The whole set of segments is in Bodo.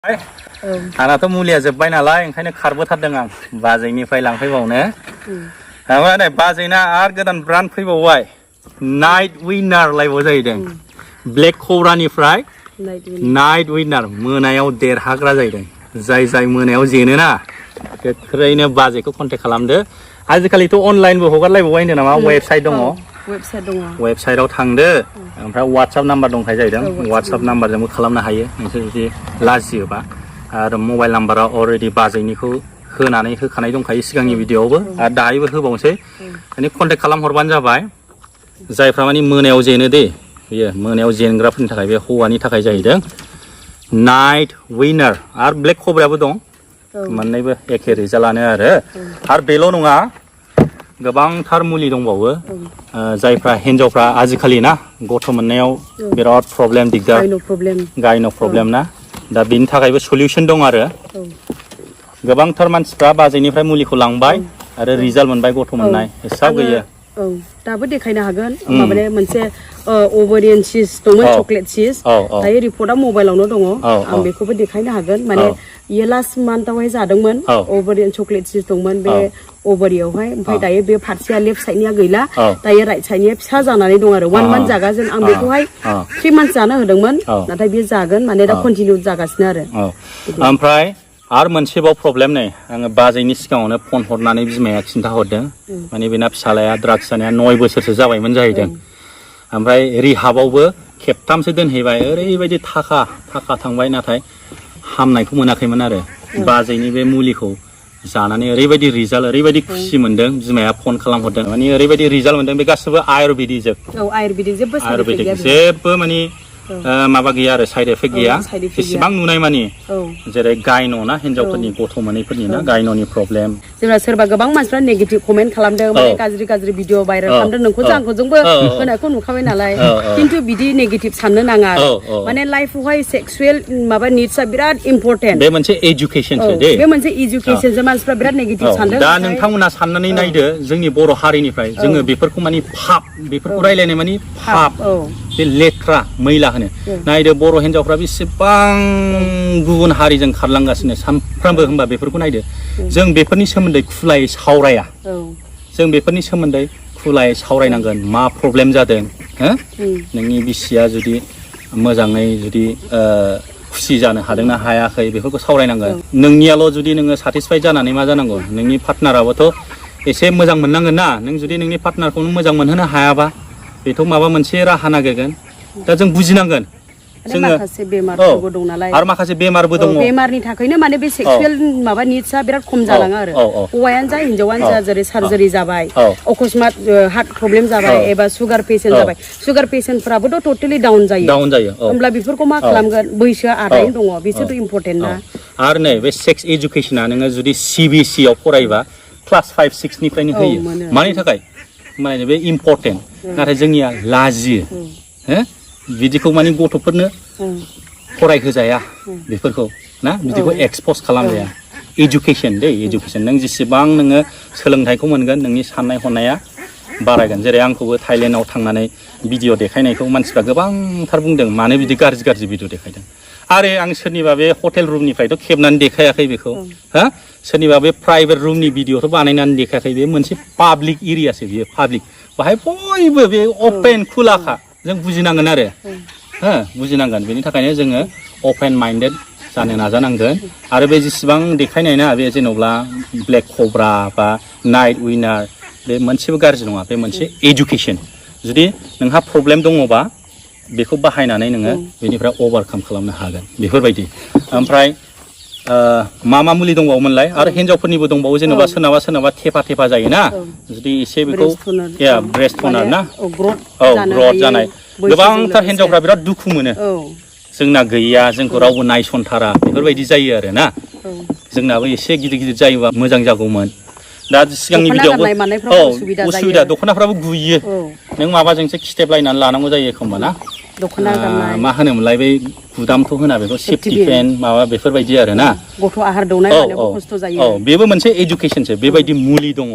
आंनाथ' मुलिया जोब्बाय नालाय ओंखायनो खारबोथारदों आं बाजैनिफ्राय लांफैबावनो ओमफ्राय बाजैना आरो गोदान ब्रान्ड फैबावबाय नाइट विनार लायबाव जाहैदों ब्लेक कब्रानिफ्राय नाइट विनार मोनायाव देरहाग्रा जाहैदों जाय मोनायाव जेनोना गोख्रैनो बाजैखौ कन्टेक्ट खालामदो आजिखालिथ' अनलाइनबो हगारलायबावबाय होनदों नामा वेबसाइट दङ वेबसाइटआव थांदो ओमफ्राय वाट्सएप नाम्बार दंखायो जाहैदों वाट्सएप नाम्बारजोंबो खालामनो हायो नोंसोर जुदि लाजियोबा आरो मबाइल नाम्बारा अलरेडि बाजैनिखौ होनानै होखानाय दंखायो सिगांनि भिडिअआवबो आरो दाहायबो होबावनोसै माने कन्टेक्ट खालामहरबानो जाबाय जायफ्रा माने मोनायाव जेनो दे बेयो मोनायाव जेनग्राफोरनि थाखाय बे हौवानि थाखाय जाहैदों नाइट विनार आरो ब्लेक कब्रायाबो दं मोननैबो एखे रिजाल्टआनो आरो बेल' नङा गोबांथार मुलि दंबावो जायफ्रा हिन्जावफ्रा आजिखालि ना गथ' मोननायाव बिराद प्रब्लेम दिगदार गायन' प्रब्लेम ना दा बिनि थाखायबो सलिउसन दं आरो गोबांथार मानसिफ्रा बाजैनिफ्राय मुलिखौ लांबाय आरो रिजाल्ट मोनबाय गथ' मोननाय हिसाब गैया दाबो देखायनो हागोन माने मोनसे ओभारियान सिस दंमोन चकलेट सिस दायो रिपर्टआ मबाइलावनो दङ आं बेखौबो देखायनो हागोन माने इयो लास्ट मान्थआवहाय जादोंमोन ओभारियान चकलेट सिस दंमोन बे ओभारियावहाय ओमफ्राय दायो बे फारसेया लेफ्ट साइडनिया गैला दायो राइट साइडनिया फिसा जानानै दं आरो 1 मान्थ जागाजों आं बेखौहाय 3 मान्थ जानो होदोंमोन नाथाय बे जागोन माने दा कन्टिनिउ जागासिनो आरो ओमफ्राय आरो मोनसेबाव प्रब्लेम नै आङो बाजैनि सिगाङावनो फन हरनानै बिमाया खिन्थाहरदों माने बेना फिसालाया ड्राग्स जानाया 9 बोसोरसो जाबायमोन जाहैदों ओमफ्राय रिहाबावबो खेबथामसो दोनहैबाय ओरैबायदि थाखा थांबाय नाथाय हामनायखौ मोनाखैमोन आरो बाजैनि बे मुलिखौ जानानै ओरैबायदि रिजाल्ट ओरैबायदि खुसि मोनदों बिमाया फन खालामहरदों माने ओरैबायदि रिजाल्ट मोनदों बे गासिबो आयुर्वेदिक जेबो माने माबा गैया आरो साइड इफेक्ट गैया जेसेबां नुनाय मानि जेरै गायन' ना हिन्जावफोरनि गथ' मोनैफोरनि ना गायन'नि प्रब्लेम जेब्ला सोरबा गोबां मानसिफ्रा नेगेटिभ कमेन्ट खालामदों माने गाज्रि भिडिअ भाइरेल खालामदों नोंखौ जोंबो होनायखौ नुखाबाय नालाय खिन्थु बिदि नेगेटिभ साननो नाङा माने लाइफआवहाय सेक्सुवेल माबा निड्सआ बिराद इम्पर्टेन्ट बे मोनसे एजुकेशनसो दे बे मोनसे एजुकेशनसो मानसिफ्रा बिराद नेगेटिभ सानदों दा नोंथांमोना साननानै नायदो जोंनि बर' हारिनिफ्राय जोङो बेफोरखौ माने पाप बेफोरखौ रायलायनाय माने पाप बे लेथ्रा मैला होनो नायदो बर' हिन्जावफ्रा बेसेबां गुबुन हारिजों खारलांगासिनो सानफ्रामबो होनबा बेफोरखौ नायदो जों बेफोरनि सोमोन्दै खुलायै सावराया जों बेफोरनि सोमोन्दै खुलायै सावरायनांगोन मा प्रब्लेम जादों नोंनि बिसिया जुदि मोजाङै जुदि खुसि जानो हादोंना हायाखै बेफोरखौ सावरायनांगोन नोंनियाल' जुदि नोङो सेटिसफाइड जानानै मा जानांगौ नोंनि पार्टनाराबोथ' एसे मोजां मोननांगोन ना नों जुदि नोंनि पार्टनारखौ मोजां मोनहोनो हायाबा बेथ' माबा मोनसे राहा नागिरगोन दा जों बुजिनांगोन जोङो माखासे बेमारफोरबो दं नालाय आरो माखासे बेमारबो दङ बेमारनि थाखायनो माने बे सेक्सुवेल माबा निड्सआ बिराद खम जालाङो आरो हौवायानो जा हिन्जावानो जा जेरै सार्जारि जाबाय अकस्मात हार्ट प्रब्लेम जाबाय एबा सुगार पेशेन्ट जाबाय सुगार पेशेन्टफोराबोथ' टटेलि डाउन जायो होमब्ला बेफोरखौ मा खालामगोन बैसोआ आदायैनो दङ बिसोरथ' इम्पर्टेन्ट ना आरो नै बे सेक्स एजुकेशना नोङो जुदि CBSE आव फरायबा क्लास 5-6 निफ्रायनो होयो मानि थाखाय माने बे इम्पर्टेन्ट नाथाय जोंनिया लाजियो बिदिखौ माने गथ'फोरनो फरायहोजाया बेफोरखौ ना बिदिखौ एक्सप'ज खालामजाया एजुकेशन नों जेसेबां नोङो सोलोंथाइखौ मोनगोन नोंनि साननाय हनाया बारायगोन जेरै आंखौबो थाइलेण्डआव थांनानै भिडिअ देखायनायखौ मानसिफ्रा गोबांथार बुंदों मानो बिदि गाज्रि भिडिअ देखायदों आरो आं सोरनिबा बे हटेल रुमनिफ्रायथ' खेबनानै देखायाखै बेखौ सोरनिबा बे प्राइभेट रुमनि भिडिअथ' बानायनानै देखायाखै बे मोनसे पाब्लिक एरियासो बियो पाब्लिक बाहाय बयबो बे अपेन खुलाखा जों बुजिनांगोन आरो बुजिनांगोन बेनि थाखायनो जोङो अपेन माइन्डेड जानो नाजानांगोन आरो बे जेसेबां देखायनाय ना बे जेन'ब्ला ब्लेक कब्रा बा नाइट विनार बे मोनसेबो गाज्रि नङा बे मोनसे एजुकेशन जुदि नोंहा प्रब्लेम दङबा बेखौ बाहायनानै नोङो बेनिफ्राय अभारकाम खालामनो हागोन बेफोरबायदि ओमफ्राय मा मुलि दंबावोमोनलाय आरो हिन्जावफोरनिबो दंबावो जेनेबा सोरनाबा थेफा जायोना जुदि एसे बेखौ ब्रेस्ट टनार ना ग्रथ जानाय गोबांथार हिन्जावफ्रा बिराद दुखु मोनो जोंना गैया जोंखौ रावबो नायसनथारा बेफोरबायदि जायो आरो ना जोंनाबो एसे गिदिर जायोबा मोजां जागौमोन दा सिगांनि भिडिअआवबो उसुबिदा दख'नाफ्राबो गुयो नों माबाजोंसो खिथेबलायनानै लानांगौ जायो एखमबा ना मा होनोमोनलाय बै गुदामथ' होना बेखौ सेफ्टि पेन माबा बेफोरबायदि आरो ना गथ' आहार दौनाय खस्थ' जायो बेबो मोनसे एजुकेशनसो बेबायदि मुलि दङ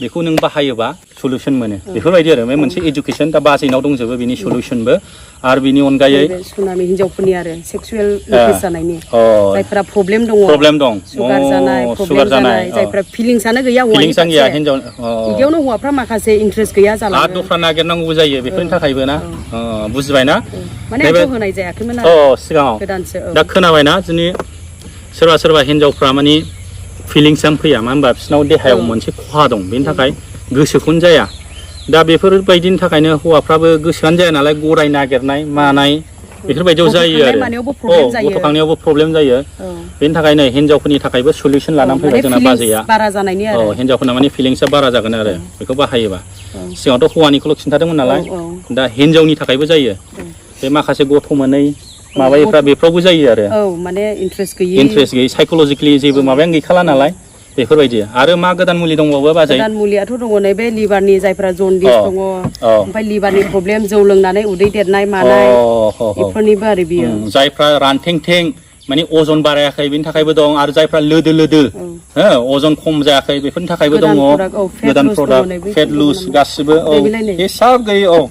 बेखौ नों बाहायोबा सलुसन मोनो बेफोरबायदि आरो बे मोनसे एजुकेसन दा बाजैनाव दंजोबो बिनि सलुसनबो आरो बिनि अनगायै सुनामि हिनजावफोरनि आरो सेक्सुवेल केस जानायनि जायफोरा प्रब्लेम दं सुगार जानाय प्रब्लेम जानाय जायफोरा फिलिंसानो गैया फिलिंसानो गैया हिनजाव बिदियावनो हौवाफ्रा माखासे इन्ट्रेस्ट गैया जालाङो आरो दफ्रा नागिरनांगौ जायो बेफोरनि थाखायबो ना बुजिबायना माने आंथ' होनाय जायाखैमोन आरो सिगाङाव गोदानसो दा खोनाबायना जोंनि सोरबा सोरबा हिनजावफ्रा माने फिलिंसानो फैया मानो होनबा बिसोरनाव देहायाव मोनसे खहा दं बेनि थाखाय गोसोखौनो जाया दा बेफोरबायदिनि थाखायनो हौवाफ्राबो गोसोआनो जाया नालाय गराय नागिरनाय मानाय बेफोरबायदियाव जायो आरो गथ'खांनायावबो प्रब्लेम जायो बेनि थाखायनो हिनजावफोरनि थाखायबो सलुसन लानानै फैबाय जोंना बाजैया हिनजावफोरना माने फिलिंसा बारा जागोन आरो बेखौ बाहायोबा सिगाङावथ' हौवानिखौल' खिन्थादोंमोन नालाय दा हिनजावनि थाखायबो जायो बे माखासे गथ' मोनै माबायोफ्रा बेफ्रावबो जायो आरो माने इन्ट्रेस्ट गैयै साइकोलजिकेलि जेबो माबायानो गैखाला नालाय बेफोरबायदि आरो मा गोदान मुलि दंबावो बाजै गोदान मुलियाथ' दङ नै बे लिभारनि जायफ्रा जनडिस दङ ओमफ्राय लिभारनि प्रब्लेम जौ लोंनानै उदै देरनाय मानाय बेफोरनिबो आरो बियो जायफ्रा रानथें माने अजन बारायाखै बेनि थाखायबो दं आरो जायफ्रा लोदो अजन खम जायाखै बेफोरनि थाखायबो दङ गोदान प्रडाक्ट फेट लुज गासिबो हिसाब गैयै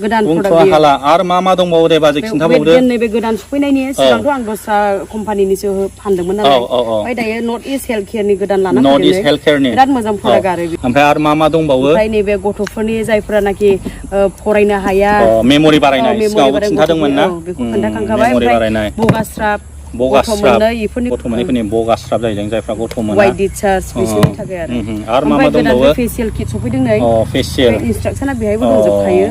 गोदान हाला आरो मा दंबावो दे बाजै खिन्थाबावदो नैबे गोदान सफैनायनि सिगांथ' आं दस्रा कम्पानिनिसो फानदोंमोन नालाय ओमफ्राय दायो नर्थ इस्ट हेल्थ केयारनि गोदान लाना फैदों बिराद मोजां प्रडाक्ट आरो ओमफ्राय आरो मा दंबावो ओमफ्राय नैबे गथ'फोरनि जायफोरानाखि फरायनो हाया मेम'रि बारायनाय सिगाङाव खिन्थादोंमोन ना बेखौ खोन्थाखांखाबाय ओमफ्राय गथ'मोननिफोरनि बगास्राब जाहैदों जायफ्रा गथ' मोना वाइट डिचार्ज बिसोरनि थाखाय आरो मा दंबावो फेसियेल किट सफैदों नै फेसियेल इन्सट्राक्शना बेहायबो दंजोबखायो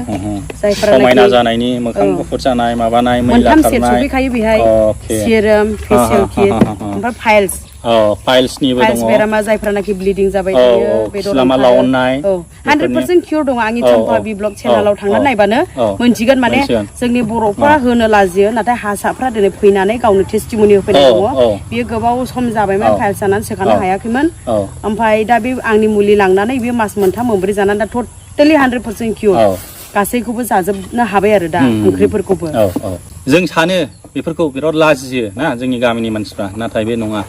जायफोरा समायना जानायनि मोखां गुफुर जानाय माबानाय मैला खारनाय मोनथाम सेट सफैखायो बेहाय सेराम फेसियेल किट ओमफ्राय फाइल्स फाइल्सनिबो दङ बेरामा जायफ्रानाखि ब्लिडिं जाबाय थायो बेदर लावनाय 100% किउर दङ आंनि चम्पा बि ब्लग चेनेलाव थांनानै नायबानो मोनथिगोन माने जोंनि बर'फ्रा होनो लाजियो नाथाय हारसाफ्रा दिनै फैनानै गावनो टेस्टिमनि होफैनाय दङ बियो गोबाव सम जाबायमोन फाइल्स जानानै सोखानो हायाखैमोन ओमफ्राय दा बे आंनि मुलि लांनानै बियो मास मोनथाम मोनब्रै जानानै दा टटेलि 100% किउर गासैखौबो जाजोबनो हाबाय आरो दा ओंख्रिफोरखौबो जों सानो बेफोरखौ बिराद लाजियो ना जोंनि गामिनि मानसिफ्रा नाथाय बे नङा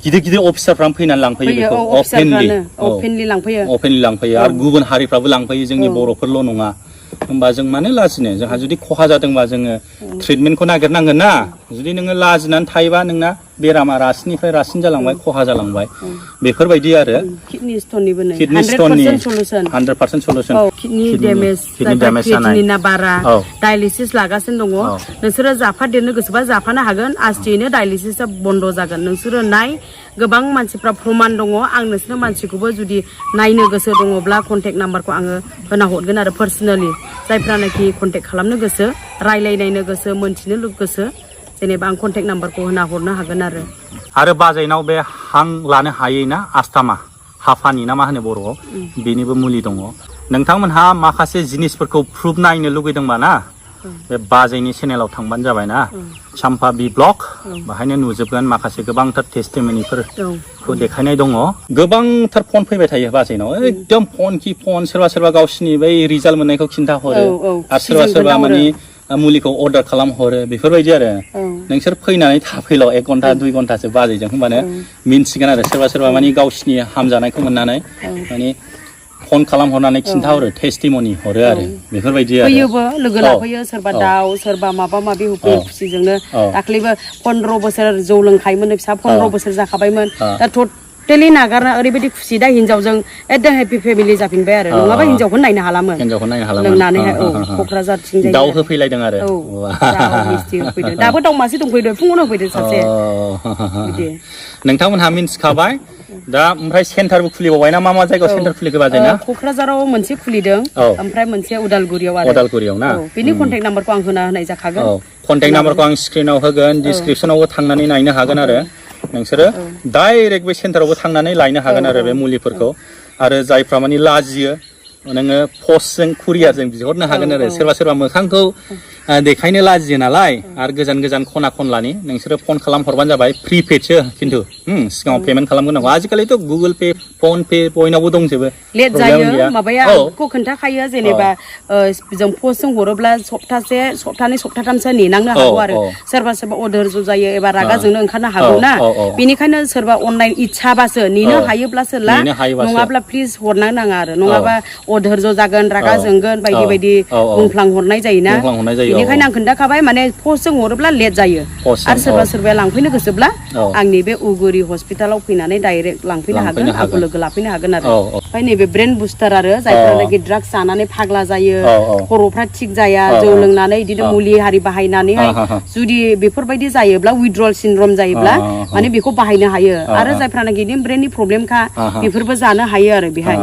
गिदिर अफिसारफ्रा फैनानै लांफैयो बेखौ अपेनलि लांफैयो आरो गुबुन हारिफ्राबो लांफैयो जोंनि बर'फोरल' नङा होमबा जों मानो लाजिनो जोंहा जुदि खहा जादोंबा जोङो ट्रिटमेन्टखौ नागिरनांगोन ना जुदि नोङो लाजिनानै थायोबा नोंना बेरामा रासिननिफ्राय रासिन जालांबाय खहा जालांबाय बेफोरबायदि आरो किडनि स्टोननिबो 100% सलुसन किडनि डेमेज क्रिएटिनिना बारा डायलिसिस लागासिनो दङ नोंसोरो जाफादेरनो गोसोबा जाफानो हागोन आस्थियैनो डायलिसिसआ बन्द जागोन नोंसोरो नाय गोबां मानसिफ्रा प्रमान दङ आं नोंसोरनो मानसिखौबो जुदि नायनो गोसो दङब्ला कन्टेक्ट नाम्बारखौ आङो होना हरगोन आरो पार्सनेलि जायफ्रानाखि कन्टेक्ट खालामनो गोसो रायलायनायनो गोसो मोनथिनो गोसो जेनेबा आं कन्टेक्ट नाम्बारखौ होना हरनो हागोन आरो बाजैनाव बे हां लानो हायै ना आस्थामा हाफानि ना मा होनो बर'आव बेनिबो मुलि दङ नोंथांमोनहा माखासे जिनिसफोरखौ प्रुफ नायनो लुगैदोंबा ना बे बाजैनि चेनेलाव थांबानो जाबाय ना स्वrnwba ब्लग बाहायनो नुजोबगोन माखासे गोबांथार टेस्टिमनिफोरखौ देखायनाय दङ गोबांथार फन फैबाय थायो बाजैनाव एकदम फन सोरबा गावसिनि बै रिजाल्ट मोननायखौ खिन्थाहरो आरो सोरबा माने मुलिखौ अर्डार खालामहरो बेफोरबायदि आरो नोंसोर फैनानै थाफैल' 1 घन्टा 2 घन्टासो बाजैजों होनबानो मिन्थिगोन आरो सोरबा माने गावसिनि हामजानायखौ मोननानै माने फन खालामहरनानै खिन्थाहरो टेस्टिमनि हरो आरो बेफोरबायदि आरो फैयोबो लोगो लाफैयो सोरबा दाउ सोरबा माबा माबि होफैयो खुसिजोंनो दाख्लैबो 15 बोसोर जौ लोंखायोमोन फिसा 15 बोसोर जाखाबायमोन दा टटेलि नागारना ओरैबायदि खुसि दा हिनजावजों एकदम हेपि फेमिलि जाफिनबाय आरो नङाबा हिनजावखौनो नायनो हालामोन लोंनानैहाय क'क्राझारथिं दाउ होफैलायदों आरो दाबो दाउ मासे दंफैदों फुङावनो होफैदों सासे नोंथांमोनहा मिन्थिखाबाय दा ओमफ्राय सेन्टारबो खुलिबावबायना मा जायगायाव सेन्टार खुलिखो बाजैना क'क्राझाराव मोनसे खुलिदों ओमफ्राय मोनसे उदालगुरियाव ना बेनि कन्टेक्ट नाम्बारखौ आं होनाय जाखागोन कन्टेक्ट नाम्बारखौ आं स्क्रिनाव होगोन डिसक्रिपसनावबो थांनानै नायनो हागोन आरो नोंसोरो डाइरेक्ट बे सेन्टारावबो थांनानै लायनो हागोन आरो बे मुलिफोरखौ आरो जायफ्रा माने लाजियो नोङो पस्टजों कुरियारजों बिहरनो हागोन आरो सोरबा मोखांखौ देखायनो लाजियो नालाय आरो गोजान गोजान खना खनलानि नोंसोरो फन खालाम हरबानो जाबाय प्रिपेडसो खिन्थु सिगाङाव पेमेन्ट खालामग्रोनांगौ आजिखालिथ' गुगोल पे फन पे बयनावबो दंजोबो लेट जायो माबाया आंखौ खोन्थाखायो जेनेबा जों पस्टजों हरोब्ला सप्तानै सप्ताथामसो नेनांनो हागौ आरो सोरबा सोरबा अधैर्य जायो एबा रागा जोंनो ओंखारनो हागौ ना बेनिखायनो सोरबा अनलाइन इच्छाबासो नेनो हायोब्लासो ला नङाब्ला प्लिज हरनो नाङा आरो नङाबा अधैर्य जागोन रागा जोंगोन बायदि बायदि बुंफ्लां हरनाय जायोना बेनिखायनो आं खोन्थाखाबाय माने पस्टजों हरोब्ला लेट जायो आरो सोरबा सोरबाया लांफैनो गोसोब्ला आंनि बे उगुरि हस्पिटालाव फैनानै डाइरेक्ट लांफैनो हागोन आंखौ लोगो लाफैनो हागोन आरो ओमफ्राय नैबे ब्रेन बुस्टार आरो जायफोरानाखि ड्राग्स जानानै फाग्ला जायो खर'फ्रा थिग जाया जौ लोंनानै बिदिनो मुलि हारि बाहायनानैहाय जुदि बेफोरबायदि जायोब्ला उइड्रल सिन्ड्रम जायोब्ला माने बेखौ बाहायनो हायो आरो जायफोरानाखि ब्रेननि प्रब्लेमखा बेफोरबो जानो हायो आरो बेहाय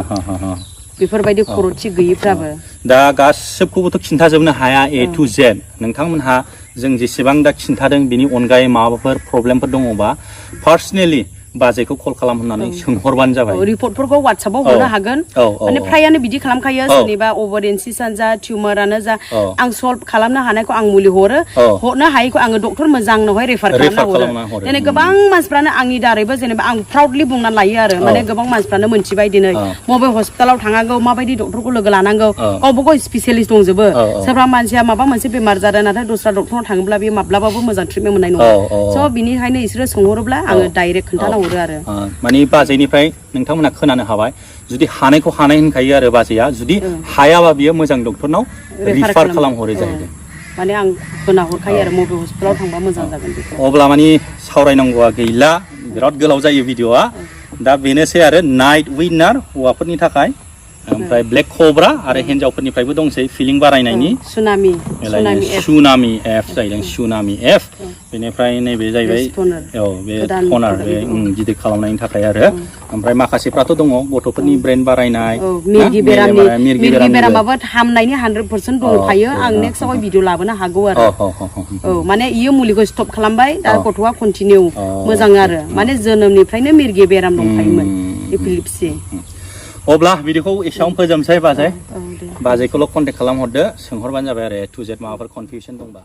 बेफोरबायदि खर' थिग गैयिफ्राबो दा गासिबखौबोथ' खिन्थाजोबनो हाया ए टु जेड नोंथांमोनहा जों जेसेबां दा खिन्थादों बिनि अनगायै माबाफोर प्रब्लेमफोर दङबा पार्सनेलि बाजैखौ कल खालाम होननानै सोंहरबानो जाबाय रिपर्टफोरखौ WhatsApp-आव हरनो हागोन माने फ्रायानो बिदि खालामखायो सोरनिबा ओभारियान सिस्टानो जा टिउमारानो जा आं सल्भ खालामनो हानायखौ आं मुलि हरनो हायैखौ आङो डक्टर मोजांनावहाय रेफार खालामना हरो दिनै गोबां मानसिफ्रानो आंनि दारैबो जेनेबा आं प्राउडलि बुंनानै लायो आरो माने गोबां मानसिफ्रानो मोनथिबाय दिनै मबे हस्पिटालाव थांनांगौ माबायदि डक्टरखौ लोगो लानांगौ गावबा गाव स्पेसियालिस्ट दंजोबो सोरबा मानसिया माबा मोनसे बेमार जादों नाथाय दस्रा डक्टरनाव थाङोब्ला बे माब्लाबाबो मोजां ट्रिटमेन्ट मोननाय नङा स' बिनिखायनो बिसोरो सोंहरोब्ला आङो डाइरेक्ट खोन्थाना माने बाजैनिफ्राय नोंथांमोना खोनानो हाबाय जुदि हानायखौ हानाय होनखायो आरो बाजैया जुदि हायाबा बियो मोजां डक्टरनाव रिफार खालामहरो जाहैदों माने आं खोना हरखायो आरो मबे हस्पिटालाव थांबा मोजां जागोन बेखौ अब्ला माने सावरायनांगौआ गैला बिराद गोलाव जायो भिडिअआ दा बेनोसै आरो नाइट विनार हौवाफोरनि थाखाय ओमफ्राय ब्लेक कब्रा आरो हिन्जावफोरनिफ्रायबो दंसै फिलिं बारायनायनि सुनामि एफ जाहैदों सुनामि एफ बेनिफ्राय नैबे जाहैबाय बे टनार बे गिदिर खालामनायनि थाखाय आरो ओमफ्राय माखासेफ्राथ' दङ गथ'फोरनि ब्रेन बारायनाय मिर्गि बेरामाबो हामनायनि 100% दंखायो आं नेक्स्टआवहाय भिडिअ लाबोनो हागौ आरो माने इयो मुलिखौ स्टप खालामबाय दा गथ'आ कन्टिनिउ मोजां आरो माने जोनोमनिफ्रायनो मिर्गि बेराम दंखायोमोन एपिलेप्सि अब्ला भिडिअखौ एसेयावनो फोजोबनोसै बाजैखौल' कन्टेक्ट खालामहरदो सोंहरबानो जाबाय आरो ए टु जेड माबाफोर कनफिउसन दंबा